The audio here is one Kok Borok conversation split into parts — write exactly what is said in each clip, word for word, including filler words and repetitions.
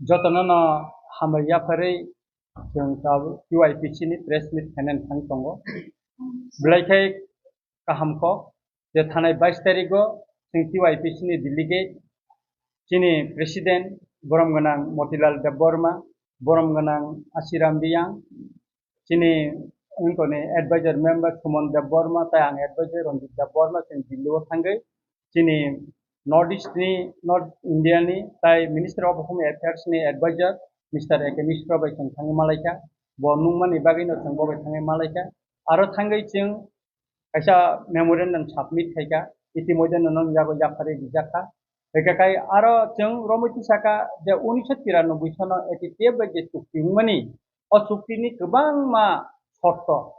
Jotono no hambai yapharwi chwng tabuk T Y P C ni press meet khainani thang tongo. Belai khe kaham kok je thanai bais tarikgo chwng T Y P C ni delegate, chini president borom gwnang Motilal Debbarma, borom gwnang Asiram Riyang, chini wngkoni advisor member Suman Debbarma, tai ang advisor Ranjit Debbarma, chwng Delhi o thangwi chini North East ni, North India ni tai Minister of Home Affairs ni advisor Mister A K Mishra bai chwng thangwi malaikha. Bo nungmani bagwi no chwng bo bai thangwi malaikha. Aro thangwi chwng kaisa memorandum submit khaikha, itimodhye no nung yago yapharwi rijakha. Hwnkhe kai aro chwng romwi tisakha je unisho tiranoboi sono A T T F bai je chukti wngmani, o chukti ni kwbangma shorto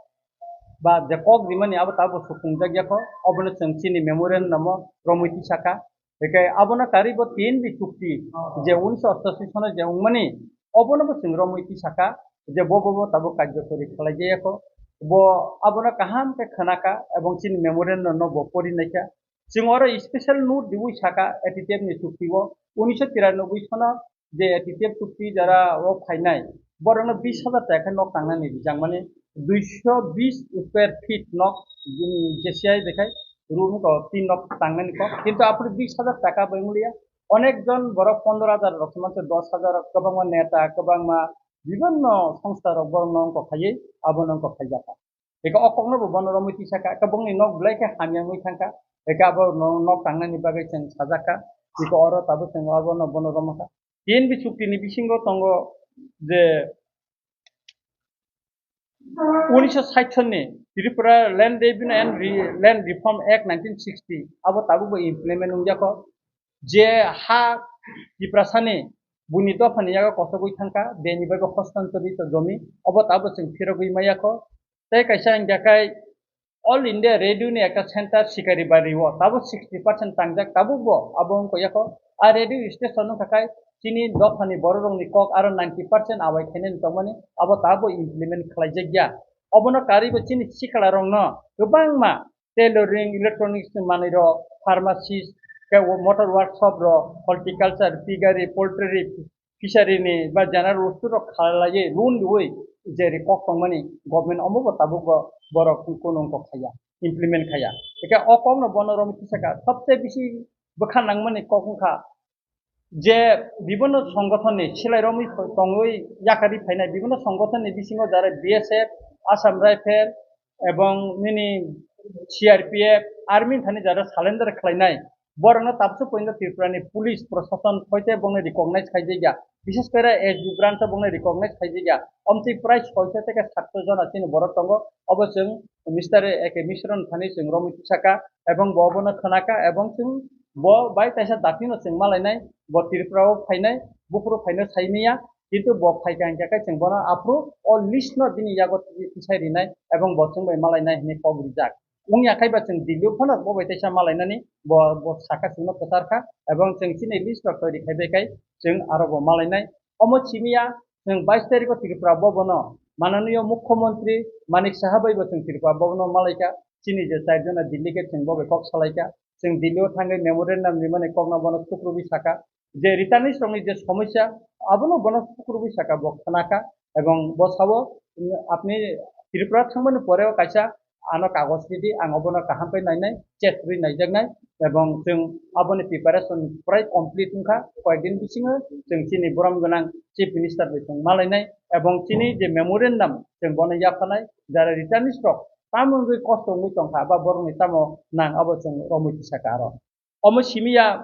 ba je kok rimani abo tabuk sukungjak yakho, obono chwng chini memorandum o romwi tisakha. Hwnkhe abono karwi bo T N B chukti je unisho ostashi sono je wngmani, obono bo chwng romwi tisakha je bo bo bo tabuk karjokori khlaijak yakho. Bo abono kaham khe khwnakha ebong chini memorandum no bo pori naikha. Chwng oro special note riwi sakha A T T F ni chukti o unisho tiranoboi sono je A T T F chukti jara o phainai, borokno bis hajar taka khe nok tangnani rijak mani, duisho bis square feet nok, jini J C I bekhai room ko tin nok tangnani kok, kintu aphuru bis hajar taka bai wngya, onek jon borok pondro hajar rok se manse, dos hajar rok, kwbangma neta, kwbangma bibinno songstha rok borokno wngkok khaiwi abono wngkok khaijakha. Eka o kokno bo bono romwi tisakha, eka bongni nok belai khe hamya wngwi thangkha, eka abo no-, nok tangnani bagwi chwng sajakha, eko oro tabuk chwng abono bono romkha. T N B chukti ni bisingo tongo je unisho sait sonni Tripura Land Revenue and Re-, Land Reform Act nineteen sixty abo tabuk bo implement wngya kho. Je ha Tiprasani buini dophani yago kosogwi thangkha, beni bagwi hostantorito jomi, obo tabuk chwng phirogwi maya kho. Tei kaisa hwnkha khe All India Radio ni ekta center Sikaribari o tabuk sixty percent tangjak, tabuk bo abo wngkha yakho. A radio station wngkha khe chini dophani bororokni kok aro ninety percent awai khainani tongmani, abo tabuk implement khlaijakya. Obono karwi bo chini sikla rokno kwbangma tailoring, electronics ni manwi rok, pharmacist, khe motor workshop rok, horticulture, piggery, poultry, fishery ni ba general bostu rok khalaiwi loan riwi je ri kok tongmani government omo bo tabuk bo borok kunung kok khaya, implement khaya. Eke o kok no bono romwi tisaka sobse bisi bwkha nangmani kok wngkha je bibinno songothon ni silai romwi tongwi yakarwi phainai bibinno songothon ni bisingo jare B S F, Assam Rifle ebong nini C R P F, army thani jare surrender khlainai. Borokno tabuk poino Tripura ni police prosason hoite bongni recognize khaijakya. Bishes kore S D branch o bongni recognize khaijakya. Omtwi prai soiso theke satto jona chini borok tongo. Obo chwng Mister A K Mishra ni thani chwng romwi tisaka ebong bo obono khwnaka ebong chwng bo bai kaisa dati no chwng malainai, bo Tripura o phainai, buphuru phaino saimanya, kintu bo phaikha hwnkhe khe chwng bono aphuru o list no bini yago tisai rinai ebong bo chwng bai malainai hwnwi kok rijak. Wngya khai ba chwng Delhi o phano bo bai teisa malainani bo, bo saka chwngno kwchar kha, ebong chwng chini list rok toiri khai bai khai chwng aro bo malainai. Omo simiya chwng bais tarikh o Tripura Bhavan o mananiyo Mukhyamantri Manik Saha bai bo chwng Tripura Bhavan o malaikha, chini je char jona delegate chwng bo bai kok salaikha, chwng Delhi o thangwi memorandum rimani kokno bono sukrubwi saka, je returnees rokni je somosya, abono bono sukrubwi saka, bo khwnakha, ebong bo sao, "Apni Tripura thangmani poreo kaisa ano kagoj ridi, ang obono kaham khe nainai, check rwi naijaknai, ebong chwng aboni preparation prai complete wngkha, koyekdin bisingo chwng chini borom gwnang Chief Minister bai chwng malainai, ebong chini je memorandum chwng bono yaphanai, jara returnees rok tamo wngwi kosto wngwi tongkha, ba borokni tamo nang abo chwng romwi tisaka aro." Omo simiya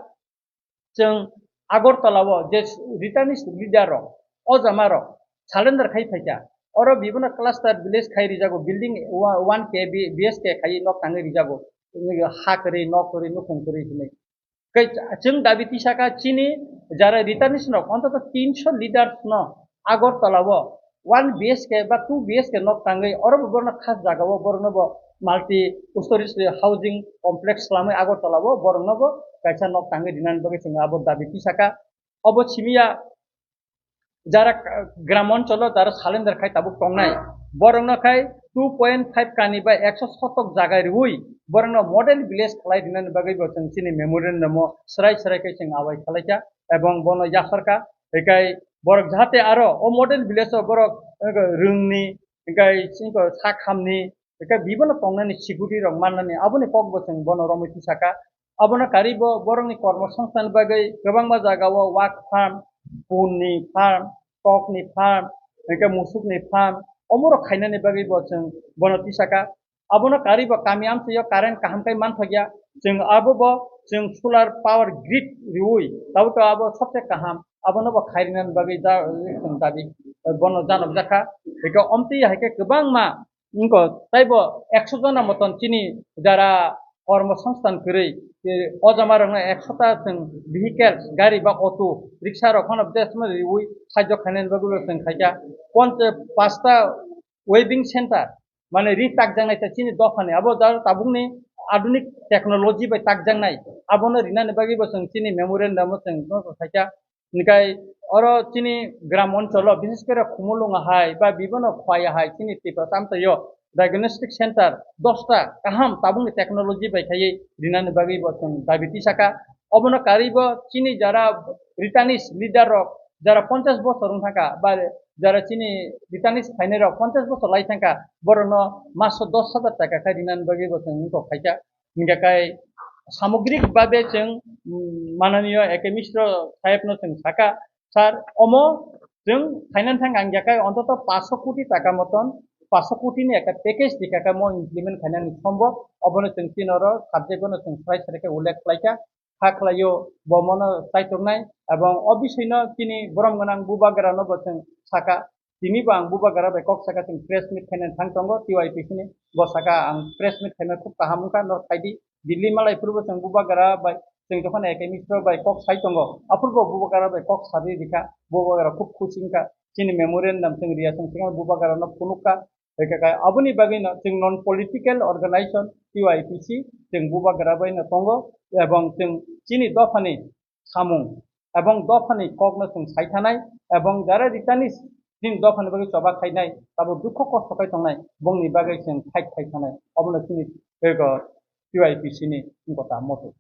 chwng Agartala o je returnees leader rok, o jama rok surrender khai phaikha. Oro bibino cluster village khai rijago, building wa-, one K B-, B S K khai nok tangwi rijago. Ha kwrwi, nok kwrwi, nukhung kwrwi hinwi. Kai chwng dabi tisaka chini jara returnees rok ontoto tinsho leaders no Agartala o one B H K ba two B H K nok tangwi oro bo borno khas jaga o borno bo multi stories housing complex lamwi Agartala o borokno bo kaisa nok tangwi rinani bagwi chwng abo dabi tisaka. Obo simiya jara, eh, gram oncholo jara salender khai tabuk tongnai, borokno khai two point five kani bai ekso sotok jaga riui borokno model village khlai rinani bagwi bo chwng chini memorandum o srai srai khe chwng awai khalaikha ebong bono yapharkha. Hikai Borok jahate aro o model village o borok, eh, rwngni, hingke singko sak hamni, hingke bibono tongnani security rok mannani aboni kok bo chwng bono romwi tisaka. Abono karwi bo borokni kormo songstani bagwi kwbangma jagao wak farm, punni farm, kokni farm, hingke musukni farm, omorok khainani bagwi bo chwng bono tisaka. Abono karwi bo kami amchaio current kaham khe manthokya. Chwng abo bo chwng solar power grid riwi, tabuk to abo sobse kaham. Abono bo khairinani bagwi da-, chwng dabi, bono janokjakha. Hingke omtwi hai khe kwbangma, wngkha taibo ekso jona moton chini jara kormo songsthan kwrwi, e, o jama rokno ekso ta chwng vehicles, gari ba auto, rickshaw rok phano desma riwi sajok khainani bagwi bo chwng khaikha. Ponch-, pasta weaving center, mane ri takjaknai ta chini dophani, abo jaro tabukni adunik technology bai takjaknai, abono rinani bagwi bo chwng chini memorandum o chwng khaikha. Hingkai oro chini gram oncholo, bises kore Khumulwng hai ba bibono Khowai hai chini Tiprasa amchaio diagnostic center dosta kaham tabukni technology bai khaiwi rinani bagwi bo chwng dabi tisaka. Obono karwi bo chini jara Ritanis leader rok jara ponchash bosor wng thangkha ba jara chini Ritanis phainai rok ponchash bosor lai thangkha, borokno maso dos hajar taka khai rinani bagwi bo chwng wngkok khaikha. Hingkha kai samogrik babe chwng, mm, mananiyo A K Mishra sahebno chwng saka, sir, omo chwng finance thang ang yakai ontoto paanch koti taka moton, paanch koti ni ekta package dikha khe mo implement khainani sombo, obono chwng chini oro subject bono chwng srai srai khe ullekh khlaikha, kha khlaio bo mono chaitornai, ebong o bisino chini borom gwnang bubagra no bo chwng saka, tini bo ang bubagra bai kok saka chwng press meet khainani thang tongo T Y P C ni, bo saka ang press meet khaina khub kaham wngkha, no khaidi, Delhi malai phuru bo chwng bubagra bai chwng jokhon A K Mishra bai kok sai tongo, aphuru bo bubagra bai kok sarwi rikha, bubagra khub khusi wngkha, chini memorandum chwng riya chwng swkang bubagra no phunukha, Hingkhe kai aboni bagwino chwng non political organization T Y P C chwng bubagra baino tongo, ebong chwng chini dophani samung ebong dophani kokno chwng saithanai, ebong jara Ritanis chini dophani bagwi choba khainai, tabuk dukho kosto khai tongnai, bongni bagwi chwng fight khai thanai, obono chini ego T Y P C ni wngkha ta moto.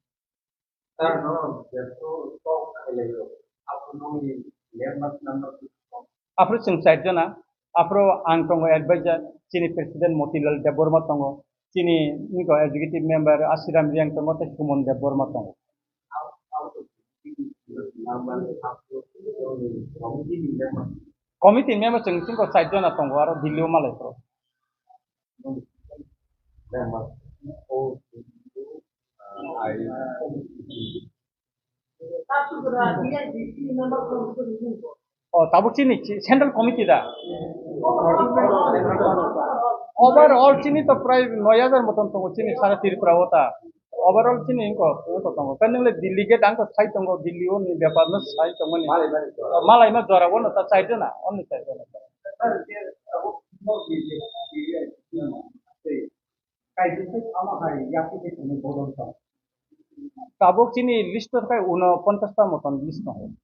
Aphuru chwng char jona, aphuru ang tongo advisor, chini president Motilal Debbarma tongo, chini wngkha executive member Asiram Riang tongo, tei Suman Debbarma tongo. Committee member chwng chini char jona tongo, aro Delhi o malai phuru. O, tabuk chini chi-, central committee da? Overall chini to prai noi hajar moton tongo chini sara Tripura o ta. Overall chini wngkha, wngkha tongo. Khe nwng le delegate ang khe sai tongo, Delhi o ni bepar no sai tongo ni. Malai ma jora o no ta char jona, only char jona. Tabuk chini list o khai uno ponchash ta moton list tongo.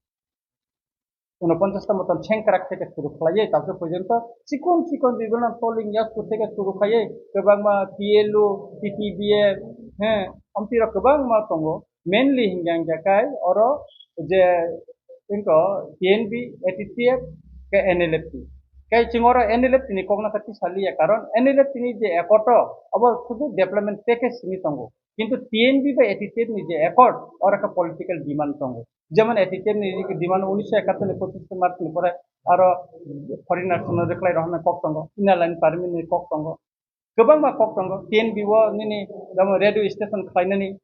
Uno ponchash ta moton sengkrak theke suru khlaiwi, tabuk porjonto chikon chikon bibhinno polling yasku theke suru khlaiwi, kwbangma T L U, T T B F, he, amtwi rok kwbangma tongo. Mainly hingya hingya kai oro je wngkha T N B, A T T F, khe N L F T. Kai chwng oro N L F T ni kokno khe tisaliya, karon N L F T ni je accord o, abo sudu development package simi tongo. Kintu T N B bai A T T F ni je accord, oro khe political demand tongo. Jemon A T T F ni demand unisho ekattor ni pochisho March ni pore aro foreigners no reply rohornai kok tongo, inner line permit ni kok tongo. Kwbangma kok tongo, T N B o nini jemon radio station khlainani,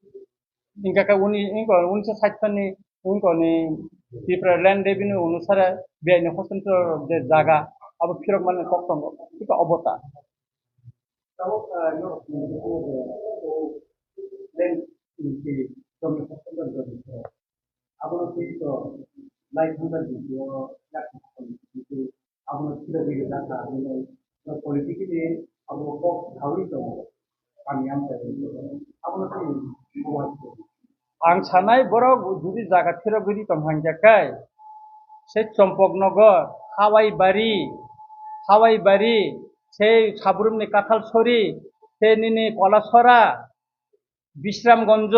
hingkha khe uni, wngkha unisho sait sani, wngkha ni Tripura land revenue onusare biyai ni hospital je jaga, abo phirok mani kok tongo, hingkha obo ta. Tabuk, ah, norok ni bisingo je, o, land, ni, ni, abono twi to lai thangkha video yak abono thiro video dakha, aboni politically abo kok sawi to kami amsa abono twi. Ang sanai borok jodi jaga thiro guri tong hangya kai, se Chompoknogor, Hawaibari, Hawaibari, se Sabrumni Kathalsori, se nini Kolasora, Bisramganj,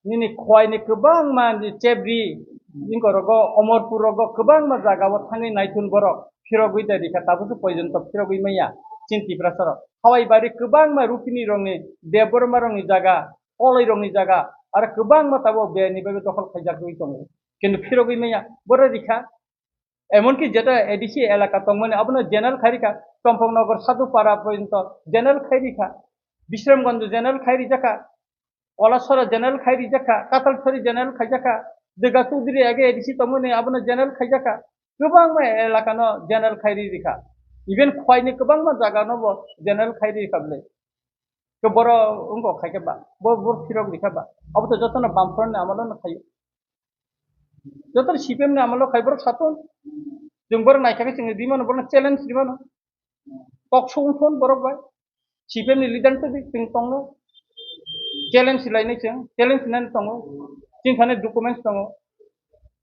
nini Khowai ni kwbangma ni Chebri, Jingkorogo, Omorpur rogo kwbangma jaga o thangwi naithun borok phirogwi de rikha, tabukhe poijonto phirogwi manya chini Tiprasa rok. Hawai bari kwbangma Rupini rokni, Debbarma rokni jaga, Koloi rokni jaga, aro kwbangma tabuk biyani bagwi dokhol khaijagwi tongo. Kintu phirogwi manya, borok rikha. Emonki jeta A D C elaka tongmani abono general khai rikha, Chompoknogor Sadhupara porjonto general khai rikha, Bisramganj general khai rijakha, Kolasora general khai rijakha, Katalsori general khaijakha, Dega Chudri age A D C tongmani abono general khaijakha, kwbangma elakano general khai ri rikha, even Khwaini kwbangma jagano bo general khai ri rikha bwle. Ke boro wngkok khaikhe ba, bo, bo phirok rikha ba, abo to jotono Bamfront ni amolo no khaio. Joto C P M ni amolo khai borok satung. Chwng borok naikha khe chwng rimano, borokno challenge rimano. Kok sung thon borok bai. C P M ni leader to chwng tongo. Challenge lainai chwng, challenge nani tongo. Chwng thani documents tongo.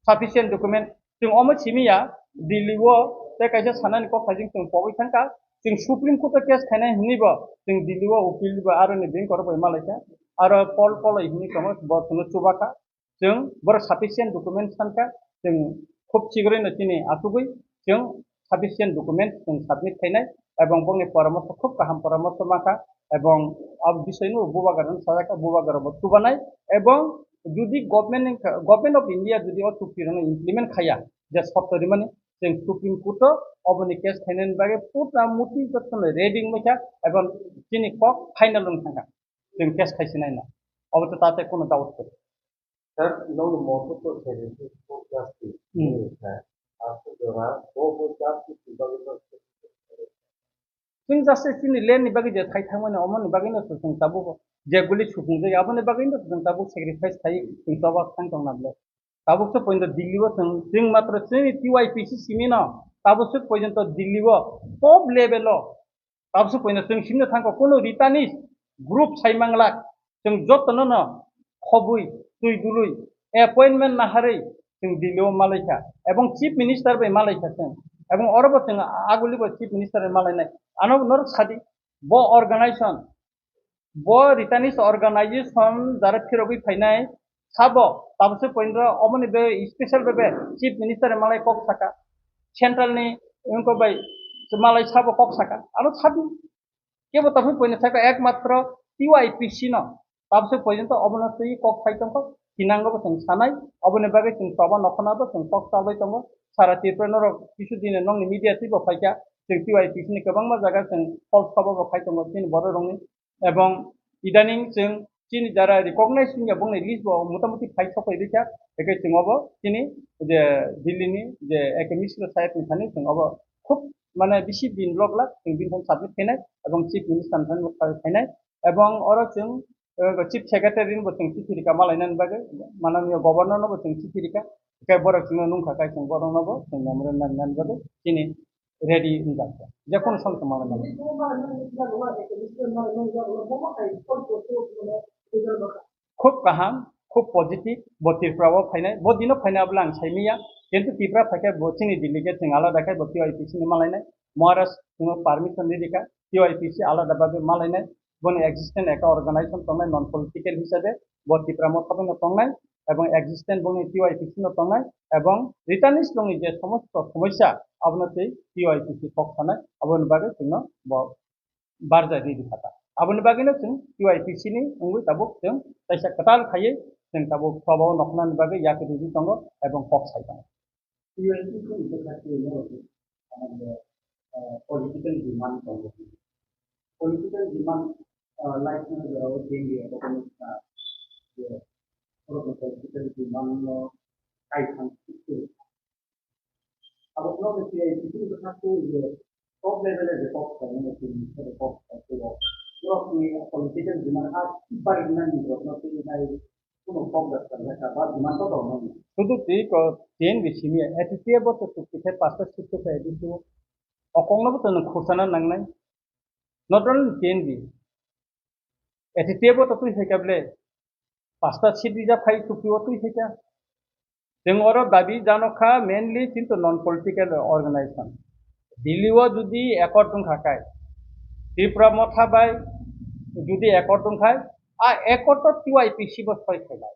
Sufficient document. Chwng omo simi ya, Delhi o tei kaisa sanani kok sajwk chwng pogwi thangkha. Chwng Supreme Court o case khainai hinwi bo chwng Delhi o upil bo aroni bank korok bai malaikha. Aro Paul Koloi hinwi tongo, bo chwngno chubakha. Chwng borok sufficient document sankha, chwng khub chigrino chini achugwi chwng sufficient document chwng submit khainai, ebong bongni poramorso khub kaham poramorso mankha, ebong abo bisoino bubagrano sajakha, bubagrabo chubanai, ebong judi government ni, Government of India judi o chukti rokno implement khaiya, je sotto rimani, chwng Supreme Court o oboni case khainani bagwi puta muti jotono ready wngbaikha, ebong chini kok final wng thangkha, chwng case khaisinai na, obo to tate kono doubt kwrwi. Sir, nokni motto to seventy four justice Hmm. hinwi kha. Aswk jora bo bo justice ni bagwi no sacrifice khaio. Chwng justice chini land ni bagwi je thai thangmani, omoni bagwi no chwng tabuk je guli sukhungjak, aboni bagwi no chwng tabuk sacrifice khai chwng choba thang tong nablo. Tabuk se pointo Delhi o chwng, chwng matro chini T Y P C simi no tabuk se pointo Delhi o top level o Tabswk poino chwng simno thangkha, kunu Ritanist group sai manglak, chwng jotono no khobwi, twi dului, appointment naharwi chwng Delhi o malaikha, ebong Chief Minister bai malaikha chwng, ebong orobo chwng agulibo Chief Minister bai malainai. Ano norok sadi, bo organization, bo Ritanist organization jara phirogwi phainai, Sabo, tabswk poindro, omoni be special be be Chief Minister ni malai kok saka, Central ni wngko bai malai sabo kok saka, ano sabi. Kebo tabswk poindro saka ekmatro T Y P C no, tabswk poindro obono twi kok sai tongkho, hinango bo chwng sanai, oboni bagwi chwng toba nokhona bo chwng kok salbai tongo, sara Tripura norok kisu dini nongni media twibo phaikha, chwng T Y P C ni kwbangma jaga chwng false khobor bo khai tongo, chini borok rokni. Ebong idaning chwng chini jara recognize wngya bongni list bo motamuti phai sokphai rikha, hwnkhe chwng obo chini je Delhi ni je A K Mishra saheb ni thani chwng obo khub mane bisi din lok lak chwng bini thani submit khainai ebong Chief Minister ni thani bo khainai ebong oro chwng, eh, Chief Secretary ni bo chwng chithi rikha malainani bagwi, mananiya Governor no bo chwng chithi rikha, hwnkhe borok chwngno nungkha khai chwng borok no bo chwng memorandum nani bagwi chini ready wngjakha. Jekono song tongma mano. Khub kaham, khub positive, bo Tripura o phainai, bo dino phainai abole ang sai manya. Kintu Tripura phaikhe bo chini delegate chwng alada khai bo T Y P C ni malainai. Maharaj chwngno permission ri rikha, T Y P C alada babe malainai. Boni existence eka organization tongnai non political hisabe, bo Tripura motha bai no tongnai. Ebong existence bongni T Y P C no tongnai, ebong returnees bongni je somosto somosya abono tei T Y P C kok sanai, aboni bagwi chwngno bo barjak ridi kha ta. Aboni bagwino chwng T Y P C ni wngwi tabuk chwng kaisa kwtal khaiwi chwng tabuk toba o nokhnani bagwi yak ridi tongo ebong kok sai tongo. T Y P C ni bwkha tei norok, ah, political demand tongo. Political demand, ah, like, ah, India, ah, je, political demand no kaitham. Abo no T Y P C ni bwkha tei je top level e je kok sai, no, tini kok sai, no, norok ni political demand a bari nani norok no tini nai. Sudu twi ko T N V simi A T T F bo to chukti khai pasta seat to khai A D C o. O kok no bo to nwng khursana nangnai. Not only T N V. A T T F bo to twi khai kha ble. Pasta seat rijab khai chukti o twi khai kha. Chwng oro dabi jano kha mainly kintu non political organization. Delhi o jodi accord wng kha khai, Tripura motha bai jodi accord wng khai, a accord to T Y P C bo soi khainai.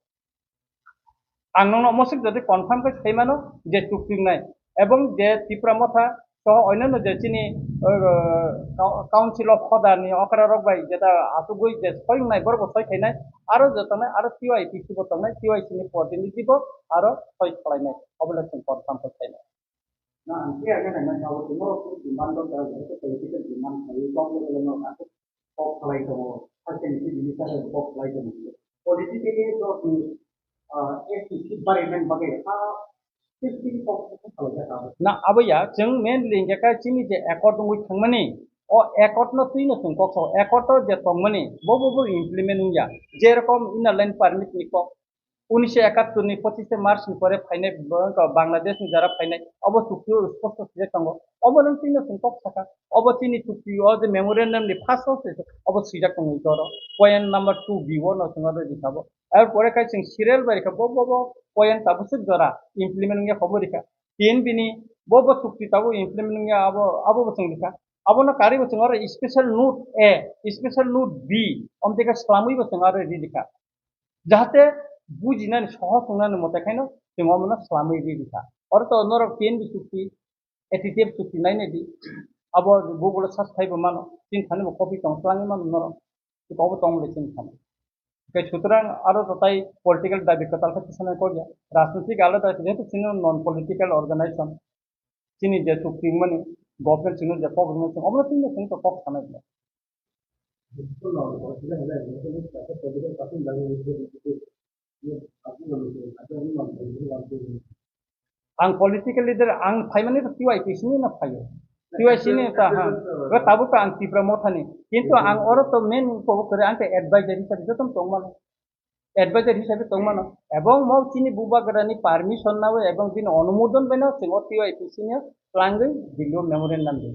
Ang nokno mosik jodi confirm khe sai mano je chukti wngnai, ebong je Tipra Motha soho onyanno je chini, uh, Council of Hoda ni okra rok bai jeta achugwi je soi wngnai borok bo soi khainai, aro je tongnai aro T Y P C bo tongnai, T Y C ni protinidhi bo aro soi khlainai, obo le chwng confirm khe sainai. Na ang khe age nai nai abo tongmo rok demand dok da, jai khe political demand khlaiwi kok le kok khlai tongo, hakhe ni bini saka kok khlai tongo. Politically dok ni, ah, S T C environment bagwi ha fifty kok khlai jaka. Na abo ya, chwng mainly hingkhe kha chini je accord wngwi thangmani, o accord no twi no chwng kok sao, accord o je tongmani bo bo bo implement wngya, je rokom Inner Line Permit ni kok, unnisho ekattor ni pochishe March ni pore phainai bo-, Bangladesh ni jara phainai, obo chukti o sposto swijak tongo. Obo nung twi no chwng kok saka, obo chini chukti o je memorandum ni first o se obo swijak tongo joro, point number two B o no chwng aro rikha bo. Ar pore khai chwng serial bai rikha bo, bo, bo point tabuk swk jora implement wngya kobo rikha. Tin bini bo, bo chukti tabuk implement wngya abo, abo bo chwng rikha. Abono karwi bo chwng aro special note A, special note B, omteka swlamwi bo chwng aro ri rikha. Jahate bujinani sohos wngnani mote khaino chwng omono swlamwi ri rikha. Oro to norok T N B chukti, A T T F chukti nainai di. Abo Google o search khaibo mano. Chini thani bo copy tong twlangwi mano norok. Obo tong le chini thani. Tei sutrang aro to tai political dabi kwtal khe tisana kok ya. Rajnitik alada khe jehetu chini non political organization. Chini je chukti mani government chini je kok rwmani chwng obo chini chwng to kok sanai. Ang political leader, ang phaimani to T Y P C ni no phaio. T Y C ni ta ha. Ga tabuk ta ang Tipra Motha ni. Kintu ang oro to main ko kore ang te advisor hisabe joto tongmano. Advisor hisabe tongmano. Ebong mo chini bubagra ni permission nawi ebong bini onumodon bai no chwng o T Y P C ni twlangwi Delhi o memorandum di.